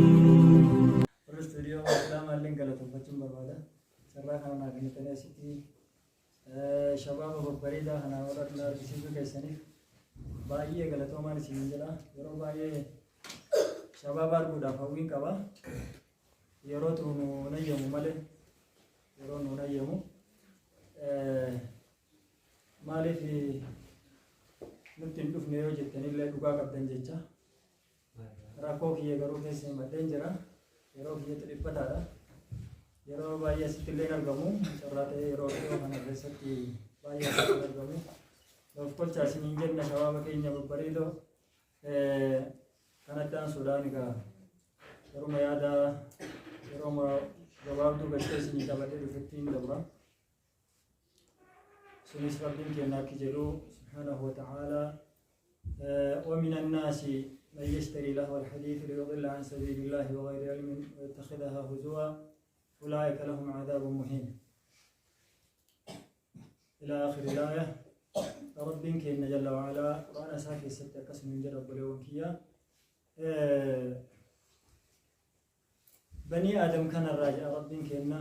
Warra istuudiyoo Islaamaa illee galatoomfachuun barbaada. Carraa kana naa kennitanii asitti shabaaba babbareedaa kana warra argisiisuu keessaniif baay'ee galatoomaan isiniin jedha. Yeroo baay'ee shabaaba arguudhaaf hawwiin qaba. Yerootu nu nayyamu malee yeroo nu nayyamu. Maaliif nutti hin dhufne yoo jettanillee dhugaa qabdan jecha. Rakkoo kiyya garuu keessa himadheen jira. Yeroo kiyyatu dhiphataadha. Yeroo baay'ee asitti illee hin argamu. Carraa ta'ee yeroo dhiyoo kana keessatti baay'ee asitti hin argamu. Of kolchaa isiniin jenna shabaaba keenya babbareedoo. Kanatti aansuudhaan egaa garuma yaada yeroo gabaabduu galtee isinii qabadhee dhufetti hin dabra. Sunis Rabbiin keenya akki jedhu subhaanahu wa ta'aalaa ومن الناس من يشتري لهو الحديث ليضل عن سبيل الله بغير علم ويتخذها هزوا أولئك لهم عذاب مهين إلى آخر الآية. ربين كين جل وعلا قرآن ساكي ستة قسم جرب لونكيا Banii Aadam kanarraa jedha Rabbiin keenna,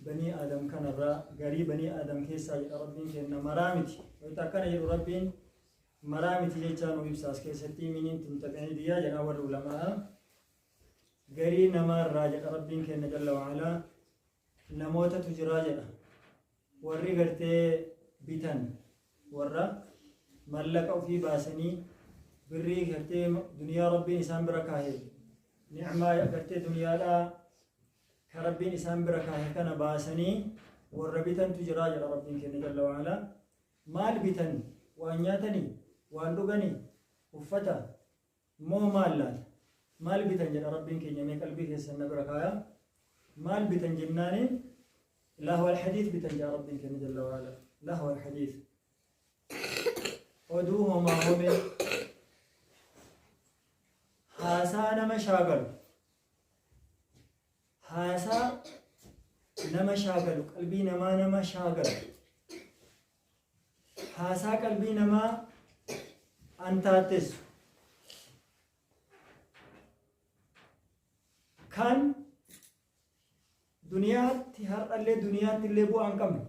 banii Aadam kanarraa, garii banii Aadam keessaa jedha Rabbiin keenna, maraa miti. Wayta akkana jedhu Rabbiin maraa miti jechaa nu ibsa as keessatti miniin tun tabciidiyyaa jedha warri ulamaa'a. Garii namaarraa jedha Rabbiin keenna jalla wa'alaa namootatu jiraa jedha. Warri gartee bitan warra mallaqa ofii baasanii birrii gartee duniyaa Rabbiin isaan bira kaahe ni'maa gartee duniyaadhaa ka Rabbiin isaan bira kaahe kana baasanii warra bitantu jiraa jedha Rabbiin keenya jalla wa'alaa. Maal bitan? Waan nyaatanii? Waan dhuganii? Uffata? Moo maal laata? Maal bitan jedha Rabbiin keenya mee qalbii keessan na bira kaaya. Maal bitan jennaani lahwa alhadiith bitan jedha Rabbiin keenya jalla waala. Lahwa alhadiith. Oduu homaa homee haasaa nama shaagalu haasaa nama shaagalu qalbii namaa nama shaagalu Haasaa qalbii namaa antaattessu kan duniyaatti har'allee duniyaatti illee bu'aa hin qabne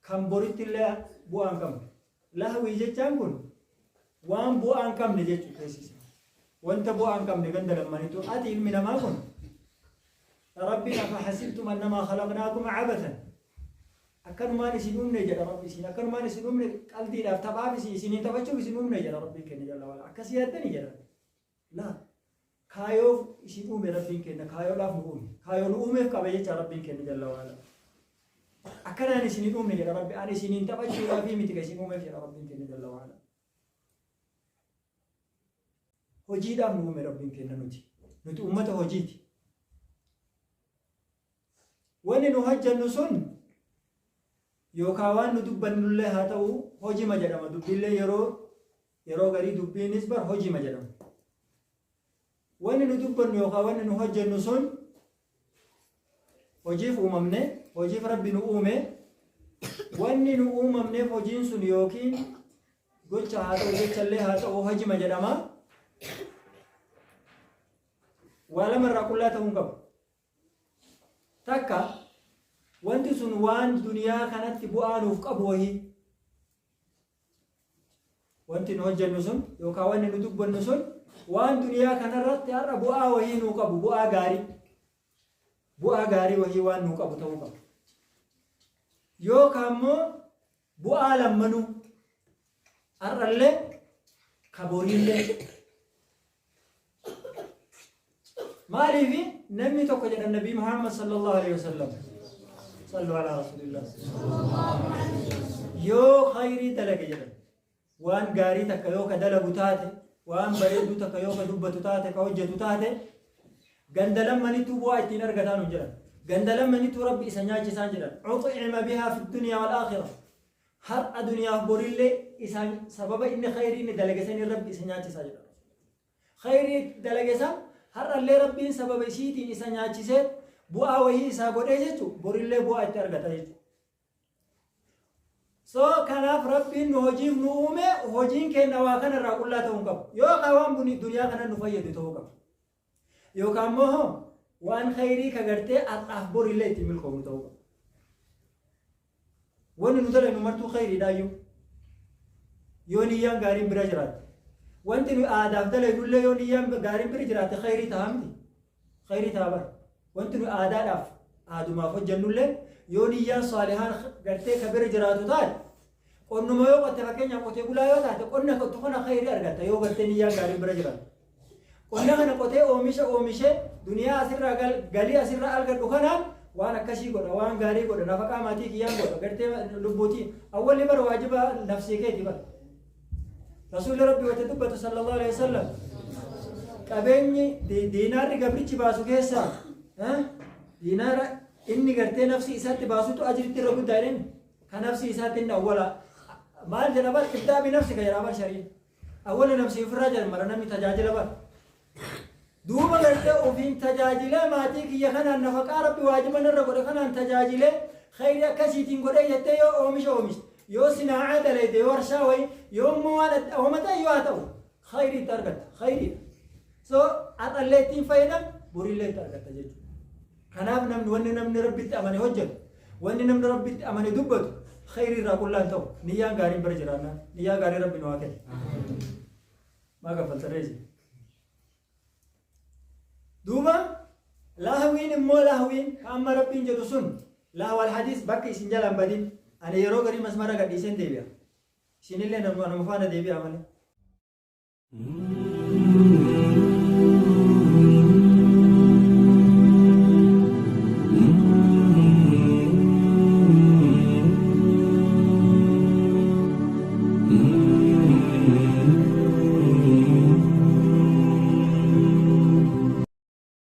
kan boritti illee bu'aa hin qabne. Lahwii jechaan kun waan bu'aa hin qabne jechuu keessa. Wanta bu'aa hin qabne ganda lammanitu ati ilmi namaa kun Rabbiin afa hasibtum annamaa khalaqnaakum abathan akkanumaan isin uumne jedha Rabbi isin akkanumaan isin uumne qaldiidhaaf taphaaf isin isiniin taphachuuf isin uumne jedha Rabbiin keenya jalla wala akkas yaaddani jedha laa kaayoof isin uume Rabbiin keenya kaayoodhaaf nu uume kaayoo nu uumeef qaba jecha Rabbiin keenya jalla wala akkanaan isin hin uumne jedha Rabbi ani isiniin taphachuudhaaf miti ka isin uumeef jedha Rabbiin keenya jalla wala Hojiidhaaf nu uume Rabbiin keenya nuti. Nuti ummata hojiiti. Wanni nu hojjennu sun yookaan waan nu dubbannullee haa ta'u hojima jedhama. Dubbiillee yeroo yeroo garii dubbiinis bar hojima jedhama. Wanni nu dubbannu yookaan wanni nu hojjennu sun hojiif uumamne, hojiif Rabbi nu uume. Wanni nu uumamneef hojiin sun yookiin gocha haa ta'u jechallee haa ta'u hojima jedhama. Waa lamarraa qullaa ta'uu hin qabu. Takka wanti sun waan duniyaa kanatti bu'aa nuuf qabu wahii. Wanti nu hojjennu sun yookaan wanni nu dubbannu sun waan duniyaa kanarratti har'a bu'aa wahii nuu qabu bu'aa gaarii. Bu'aa gaarii wahii waan nuu qabu ta'uu qaba. Yookaan immoo bu'aa lammanuu har'allee ka boriillee. Maaliif namni tokko jedhan Nabii Muhammad sallallahu alaihi wasallam sallu ala rasulillah yoo khayrii dalage jedhan waan gaarii takka yoo ka dalagu taate waan bareedduu takka yoo ka dubbatu taate ka hojjetu taate ganda lammanittuu bu'aa ittiin argataa nuun jedhan ganda lammanittuu rabbi isa nyaachisaan jedhan uxicima bihaa fi duniyaa wal aakhira har'a duniyaaf borillee isaan sababa inni khayrii inni dalage saniin rabbi isa nyaachisaa jedhan. Khayrii dalage san har'allee Rabbiin sababa isiitiin isa nyaachisee bu'aa wahii isaa godhee jechu borillee bu'aa itti argata jechuudha. So kanaaf Rabbiin nu hojiif nu uume, hojiin keenya waa kanarraa qullaa ta'uu hin qabu. Yookaan waan duniyaa kana nu fayyadu ta'uu qaba. Yookaan immoo hoo waan khayrii ka gartee har'aaf borillee ittiin milkoomnu ta'uu qaba. Wanni nu dalagnu martuu khayriidhaayyuu. Yoo niyyaan gaariin bira jiraatte. Wanti nu aadaaf dalagnullee yoo niyyaan gaariin bira jiraatte khayrii ta'a miti. Khayrii ta'a bara. Wanti nu aadaadhaaf aadumaaf hojjennullee yoo niyyaan saalihaan gartee ka bira jiraatu taate, qonnuma yoo qotte, fakkeenyaaf qotee bulaa yoo taate, qonna qottu kana khayrii argatta yoo gartee niyyaan gaariin bira jiraatu. Qonna kana qotee oomisha oomishee duniyaa asirraa galii asirraa argadhu kanaan waan akkasii godha, waan gaarii godha, nafaqaa maatii kiyyaan godha, gartee lubbuutii awwalli bara waajiba nafsii keeti bara. Rasuulli Rabbi wayita dubbatu sallallahu alaihi wasallam, qabeenyi diinaarri gabrichi baasu keessaa diinaara inni gartee nafsi isaatti baasutu ajritti irra guddaa jedheen, ka nafsi isaatti inni awwala maal jedha bar, ibdaa bi nafsi ka jedha bar, shariin awwala nafsi ofirraa jedhan mara namni tajaajila bar. Duuba gartee ofiin tajaajilee, maatii kiyya kanaan nafaqaa Rabbi waajiba narra godhe kanaan tajaajilee khayrii akkasiitiin godhee jettee yoo oomisha oomishte, yoo sinaa'aa dalayde, yoo warshaa wayii, yoo immoo waan adda hooma ta'e yoo haa ta'u, khayrii itti argatta, khayriidha. So har'allee ittiin fayyadam, borillee itti argatta jechuudha. Kanaaf namni wanni namni Rabbitti amane hojjetu, wanni namni Rabbitti amane dubbatu khayrii irraa qullaan ta'u niyyaan gaariin bira jiraannaan. Niyyaa gaarii Rabbi nu haa kennu. Maa kaffalta reesi? Duuba lahwiin immoo, lahwiin ka amma Rabbiin jedhu sun lahwal hadiis bakka isin jalaan badin. Ani yeroo garii masmara gadhiiseen deebi'a. Isinillee anuma faana deebi'a malee.